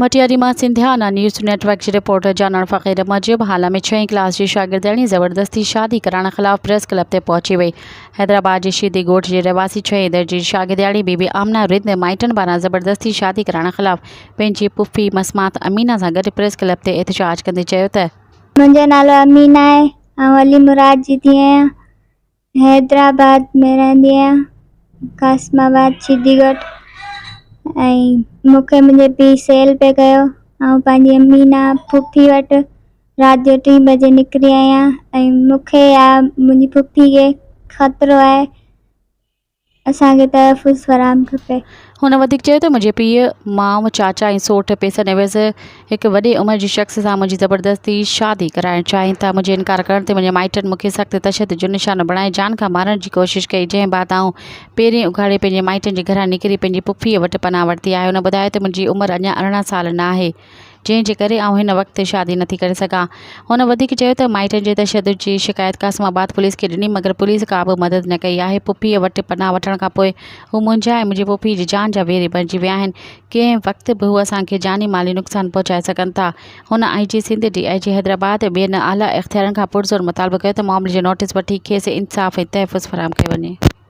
مٽياري مان Sindhiana news net work جي reporter جانڻ فقير موجب هالا ۾ ڇهين ڪلاس جي شاگردياڻي زبردستي شادي ڪرائڻ خلاف پريس ڪلب تي پهچي وئي. حيدرآباد جي شيدي ڳوٺ جي رهواسي ڇهين درجي جي شاگردياڻي بي بي آمنه رند مائٽن پاران زبردستي شادي ڪرائڻ خلاف پنهنجي پڦي مسمات امينه سان گڏ پريس ڪلب تي احتجاج ڪندي چيو ته. منهنجو نالو امينه آهي آئون علي مراد جي ڌيء آهيان. حيدرآباد ۾ رهندي آهيان قاسم آباد شيدي ڳوٺ ۽ مون کي منهنجي پيء سيل پئي ڪيو آئون پنهنجي امينا پڦي وٽ رات جو ٽين بجي نڪري آهيان ۽ مون کي يا منهنجي پڦي کي خطرو آهي اسان کي تحفظ فراهم کپي. هن وڌيڪ چيو ته منهنجي پيء، ماء، چاچا ۽ سوٽ پئسن عيوض هڪ وڏي عمر جي شخص سان منهنجي زبردستي شادي ڪرائڻ چاهين ٿا، منهنجي انڪار ڪرڻ تي منهنجي مائٽن مون کي سخت تشدد جو نشانو بڻائي جان کان مارڻ جي ڪوشش ڪئي، جنهن بعد آئون پيرين اگهاڙي پنهنجي مائٽن جي گهران نڪري پنهنجي پڦيء وٽ پناهه ورتي آهي، هن ٻڌايو ته منهنجي عمر اڃا 18 سال ناهي. جنهن جي ڪري آئون هن وقت شادي نٿي ڪري سگهان. هن وڌيڪ چيو ته مائٽن جي تشدد جي شڪايت قاسم آباد پوليس کي ڏني مگر پوليس ڪا به مدد نه ڪئي آهي، پڦيء وٽ پناهه وٺڻ کان پوء هو منهنجا ۽ منهنجي پڦيء جي جان جا ويري بڻجي ويا آهن، ڪنهن وقت به هو اسان کي جاني مالي نقصان پهچائي سگهن ٿا. هن I G Sindh, D I G Hyderabad ۽ ٻين اعليٰ اختيارين کان پرزور مطالبو ڪيو ته معاملي جو نوٽيس وٺي کيس انصاف ۽ تحفظ فراهم ڪيو وڃي.